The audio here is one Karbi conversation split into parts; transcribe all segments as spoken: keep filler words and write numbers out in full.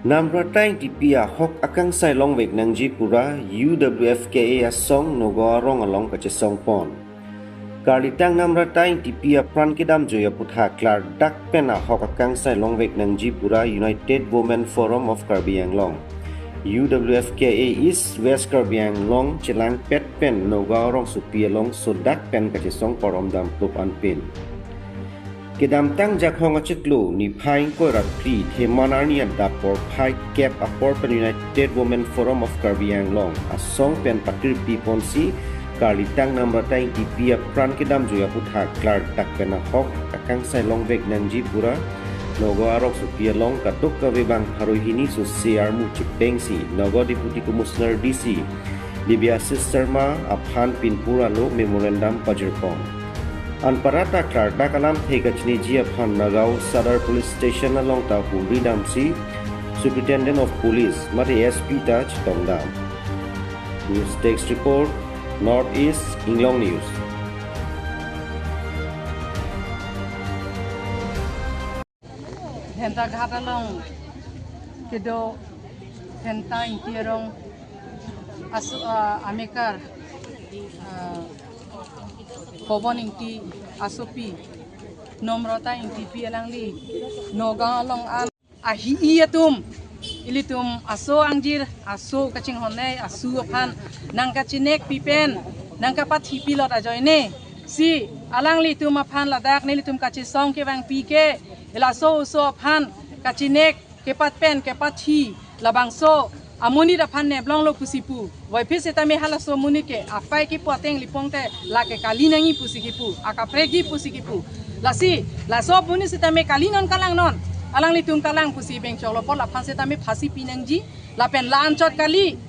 Namrata Ingtipi ahok akangsai longvek nangji pura U W F K A asong Nagaon arong along kachesong pon. Karlitang Namrata Ingtipi apran kedamjui aphuthak klardak pen ahok akangsai longvek nangji pura United Women Forum of Karbi Anglong, U W F K A East West Karbi Anglong chelangpet pen Nagaon arongsopi along sodak pen kachesong parom dam plup anpin. Kedamtang Jakhong achiklo niphai ingkoi ra phli Theman arni adap porphai kep apor pen United Women Forum of Karbi Anglong asong pen pakirpi ponsi Karlitang Namrata Ingtipi apran kedamjui aphuthak klardak pen ahok akangsai longvek nangji pura Nagaon arongsopi along kadokave bang pharo hini sose armu chepengsi Nagaon Deputy Commissioner D C Divya Sharma aphan pinpur alo memorandum pajirpon. Anparta klardak alamthe kachiniji aphan Nagaon Sadar Police Station along ta humri damsi Superintendent of Police mate S P ta chetongdam. News Desk Report, North East Inglong News. Dhentaghat along kedo Dhenta Ingti arong aso, ah, amekar, ah, Pobon Ingti asopi Namrata Ingtipi alangli Nagaon along an ahi-i atum ilitum aso angjir aso kachinghon nei asu aphan nangkachinek pipen nangkapathi pilot ajoine si alanglitum aphan ladak nelitum kachesong kevangpi ke laso oso aphan kachinek kepat pen kepathi labangso amonit aphan neplonglo pusi pu. Voiphit setame halaso amonit ke apai kipu ateng lipong te lake kali nangji pusi kipu, akaprekji pusi kipu. Lasi laso amonit setame kali non kalang non, alanglitum kalang pusi bengchoklo apot laphan setame phasi pi nangji lapen la anchot kali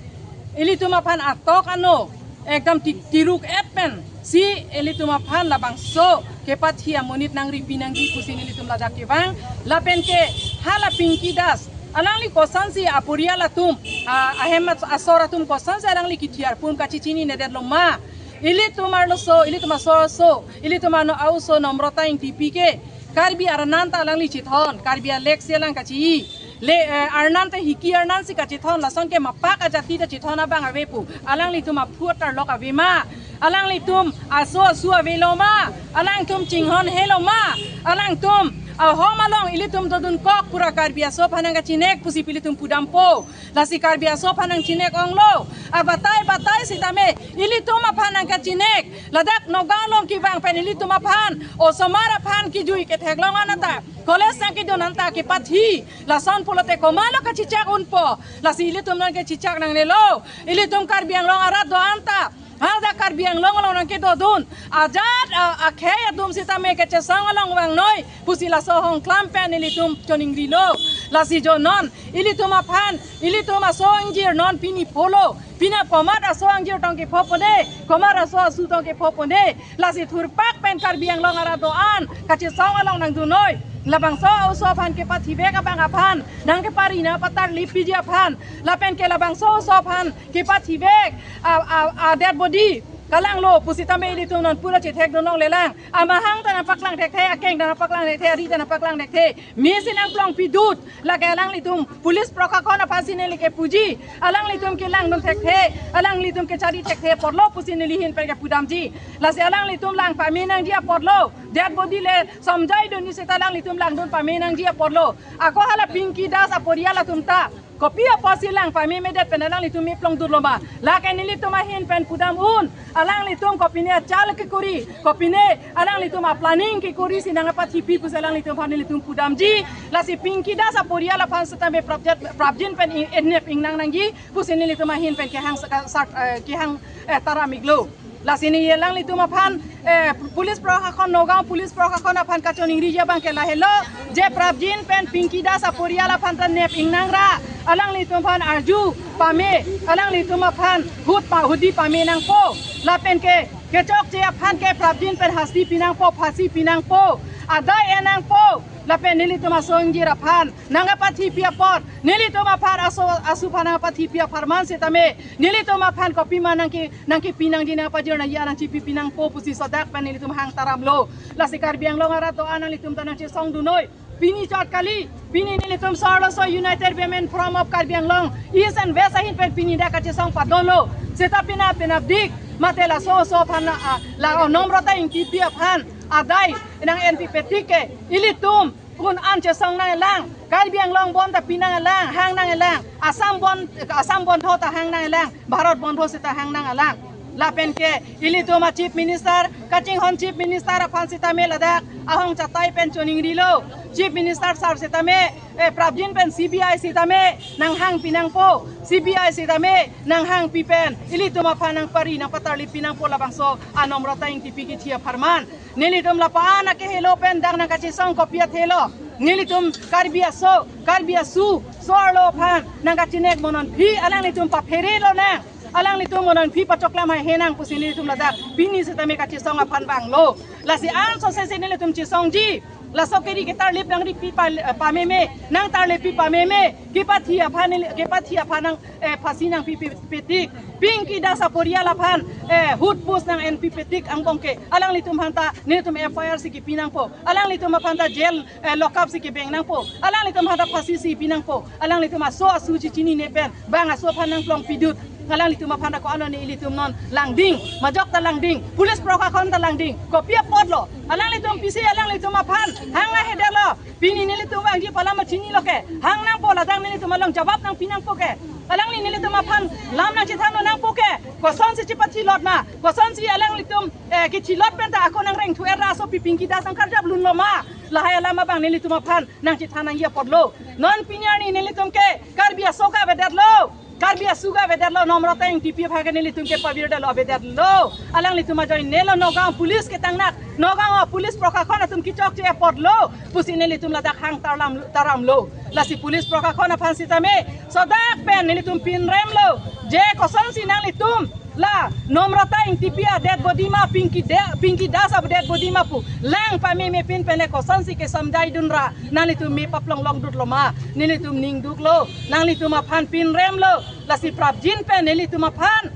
ilitum aphan atok ano ekdam ti-, tiruk et pen si ilitum aphan labangso kepathi amonit nangripi nangji pusi nelitum ladak kevang. Lapen ke hala Pinky Das alangli kosonsi aporial atum, ah, ahem at-, asor atum kosonsi alangli kithi arpum kachechinine detlo ma. Ilitum arloso, ilitum asor aso, ilitum ano a-oso Namrata Ingtipi ke Karbi arnan ta alangli chethon, Karbi alek si alang kachi-i. Le, eh, arnan ta hiki arnan si kachethon, lason ke mapak ajati ta chethon abang ave pu. Alanglitum aphu atarlok ave ma. Alanglitum aso asu avelo ma. Alangtum chinghon helo ma. Alangtum ahom along ilitum dodunkok pura Karbi aso aphan nangkachinek pusi pu ilitum pudampo. Lasi Karbi aso aphan nangchinek onglo. Abatai batai setame ilitum aphan nangkachinek. Ladak Nagaon along kevang pen ilitum aphan, osomar aphan kijui ketheklong an anta, college nangkedun anta kepathi. Lason pulote komatlo kachechak unpo. Lasi ilitum nangkachichak nangnelo. Ilitum Karbi Anglong arat do-an ta, hadak Karbi Anglong along nangkedodun ajat, a, akhei atum setame kachesong along vangnoi pusi laso ahong klam pen ilitum choningrilo. Lasi jo non ilitum aphan, ilitum aso angjir non pini pholo, pini komat aso angjir tong kepho pone, komat aso asu tong kepho pone. Lasi thurpak pen Karbi Anglong arat do-an kachesong along nangdunnoi. Labangso oso aphan kepathivek abang aphan nangkepari nangpatarlip piji aphan lapen ke labangso oso aphan kepathivek a, a, a dead body kalanglo pusitame ilitum non pura chethekdun longlelang. Amahang ta nangpaklang thekthe, akeng ta nangpaklang thekthe, ari ta nangpaklang thekthe. Mesi nangplong pidut. Lake alanglitum police prokhakon aphansi neli kepuji. Alanglitum kelangdun thekthe, alanglitum kechari thekthe apotlo pusi neli ahin pen kepudamji. Lasi alanglitum lang pame nangji apotlo. Dead body le somjai dunji seta alanglitum langdun pame nangji apotlo. Ako hala Pinky Das aporial atum ta kopi apotsi lang pame medet pen alanglitum meplong dutlo ma? Lake nelitum ahin pen pudam un. Alanglitum kopine achal kekuri, kopine alanglitum aplanning kekurisi nangpathipi pusi alanglitum aphan nelitum pudamji. Lasi Pinky Das aporial aphan setame prapjat, prapjin pen ing, enep ingnang nangji pusi nelitum ahin pen kehang saka-, sak-, eh, kehang, eh, taram iklo. Lasi neli alanglitum aphan, eh, police prokhakon, Nagaon police prokhakon aphan kachoningriji abang ke lahelo, je prapjin pen Pinky Das aporial aphan ta nep ingnang ra, alanglitum aphan arju pame, alanglitum aphan hut pa, hudi pame nangpo. Lapen ke kechokche aphan ke prapjin pen hasti pi nangpo, phasi pi nangpo, adai en nangpo. Lapen nelitum aso angjir aphan nangpathipi apot, nelitum aphan aso asu aphan nangpathipi apharman setame nelitum aphan kopima nangke, nangkepi nangji, nangpajir nangji, nangchipipi nangpo pusi sodak pen nelitum hang taramlo. Lasi Karbi Anglong arat do-an nanglitum ta nangchesong dunnoi. Pini chot kali, pini nelitum so-arloso United Women Forum of Karbi Anglong East and West ahin pen pini dak kachesong padolo. Seta pina penapdik, mate laso oso aphan, ah, la Nomrata Ingtipi aphan adai nang-enpipetik ke ilitum un-an chesong nanglang, Karbi Anglong bon ta pinanglang, hangnanglang, Assam bon, Assam bondho ta hangnanglang, Bharat bondho seta hangnanglang. Lapen ke ilitum a Chief Minister, kachinghon Chief Minister aphan sitame ladak ahong chatai pen choningrilo. Chief Minister sir sitame, eh, prapjin pen C B I sitame nanghangpi nangpo, C B I sitame nanghangpi pen ilitum aphan nangpari nangpatarlipi nangpo labangso a Nomrata Ingtipi kithi apharman. Nelitum lapu-an akehelo pen dak nangkachesong kopi athelo. Nelitum Karbi aso, Karbi asu, so-arlo aphan nangkachinek mononphi alanglitum papherelonang. Alanglitum mononphi pachoklam haihenang pusi nelitum ladak pini sitame kachesong aphan vanglo. Lasi ansose si nelitum chesongji. Laso keri ketarlip nangripi pa-, pameme, nangtarlippi pameme, kepathi aphan neli-, kepathi aphan nang, eh, phasi nangpipetik. Pinky Das aporial aphan, eh, hutpus nang-enpipetik angbong ke alanglitum aphanta nelitum F I R si kipi nangpo. Alanglitum aphanta jail, eh, lockup si kebeng nangpo. Alanglitum aphanta phasi si pi nangpo. Alanglitum aso asu chichinine pen bang aso aphan nangplongpidut. Alanglitum aphanta ko-an lo ne ilitum non langding, majok ta langding, police prokhakon ta langding. Kopi apotlo? Alanglitum pisi alanglitum aphan hang ahedetlo. Pini nelitum vangji pu alam chinilo ke. Hang nangpo, ladak nelitum along jawab nangpi nangpo ke. Alangli nelitum aphan lam nangchethan nangpo ke. Kosonsi chipathilot ma? Kosonsi alanglitum, eh, kithilot pen ta ako nangrengthu era asopi Pinky Das nangkarjap lunlo ma? Lahai alam abang nelitum aphan nangchethan nangji apotlo. Non pini arni nelitum ke Karbi aso ke avedetlo. Karbi asu ke avedetlo, Nomrata Ingtipi aphan ke nelitum ke pavirdetlo, avedetlo. Alanglitum ajoinelo Nagaon police ketangnak, Nagaon police prokhakon atum kechokche apotlo pusi nelitum ladak hang tarlam, taramlo. Lasi police prokhakon aphan sitame sodak pen nelitum pinremlo. Je kosonsi nanglitum la Nomrata Ingtipi a dead body ma, Pinky de-, Pinky Das a dead body ma pu lang pameme pin pen le kosonsi kesomjaidunra nanglitum me paplonglongdutlo ma? Nelitum ningduklo, nanglitum aphan pinremlo. Lasi prapjin pen nelitum aphan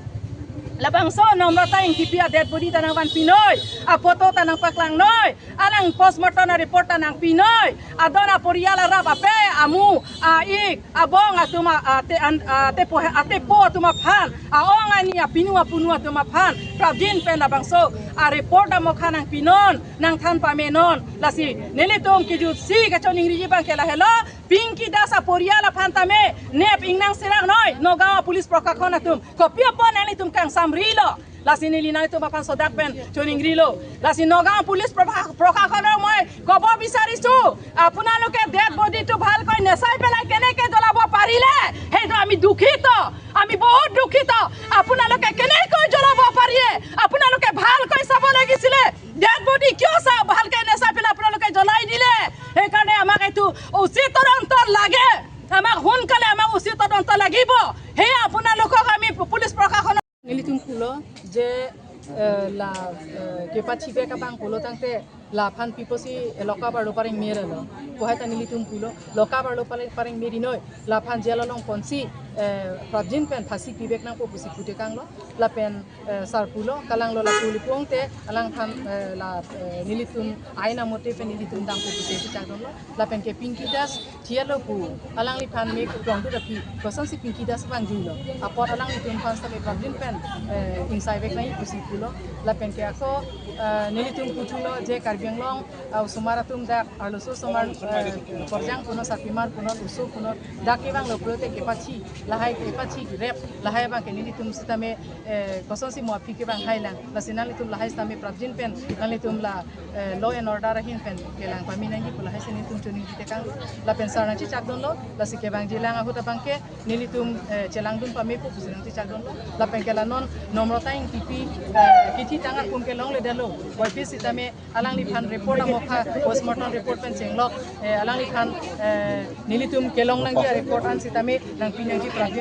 labangso Nomrata Ingtipi a dead body ta nangvanpinoi, a photo ta nangpaklangnoi, alang postmortem a report ta nangpinoi, adon aporial arap ape, amu, a-ik, abong atum a, ate an, atepo, atepo atum aphan, a-ong ani, apinu apunu atum aphan prapjin pen labangso a report amokha nangpinon, nangthan pamenon. Lasi nelitum kejutsi kachoningriji abang ke lahelo, Pinky Das aporial aphan tame nep ingnang sirangnon Nagaon police prokhakon atum. Kopi apot nanglitum kangsamrilo? Lasi neli nanglitum aphan sodak pen choningrilo. Lasi Nagaon police prokha-, prokhakon rongmoi kobo bisarisu, আপোনালোকে ডেড বডিটো ভালকৈ নেচাই পেলাই কেনেকে জ্বলাব পাৰিলে? সেইটো আমি দুখিত, আমি বহুত দুখিত। আপোনালোকে কেনেকৈ জ্বলাব পাৰিলে? আপোনালোকে ভালকৈ চাব লাগিছিলে। ডেড বডি কিয় চা-, ভালকৈ নেচাই পেলাই আপোনালোকে জ্বলাই দিলে? সেইকাৰণে আমাক এইটো উচিত তদন্ত লাগে। আমাক সোনকালে আমাক উচিত তদন্ত লাগিব। সেয়া আপোনালোকক আমি পুলিচ প্ৰশাসনক Nelitum pulo je, eh, la, eh, kepachivek abang pulo tangte laphan piposi lockup arlo pareng merelo. Kohai ta nelitum pulo lockup arlo pareng, pareng merinoi, laphan jail along ponsi, eh, prapjin pen phasi pivek nangpo pusi putekanglo. Lapen, eh, sar pulo, kalanglo lapu lipong te alangphan, eh, la, eh, nelitum ain amote pen nelitum dampo pusi chechakdunlo. Lapen ke Pinky Das thia lo pu alangliphan me kuplongdut aphi kosonsi Pinky Das vangjuilo? Apot alanglitum aphan sitame prapjin pen, eh, ingsaivek nangji pusi pulo. Lapen ke ako, eh, nelitum puthulo je Karbi Anglong, eh, osomar atum dak arloso osomar, eh, porjang punot, sarpimar punot, oso punot dak kevanglo pulote kepachi, lahai kepachi rep, lahai abang ke nelitum sitame, eh, kosonsi mo aphi kevang hailang. Lasi nanglitum lahai sitame prapjin pen nanglitum la, eh, law and order ahin pen kelang pame nangji pu lahai si nelitum choningri tekang. Lapen sar nangchechakdunlo, lasi kevangjilang ahut abang ke nelitum, eh, chelangdun pamepo pusi nangchechakdunlo. Lapen ke la non Nomrata Ingtipi, eh, kithi tangka kum kelongledetlo. Waiphi sitame alangliphan report amokha, postmortem report pen chenglok, eh, alangliphan, eh, nelitum kelong nangji a-report an sitame nangpi nangji prapjin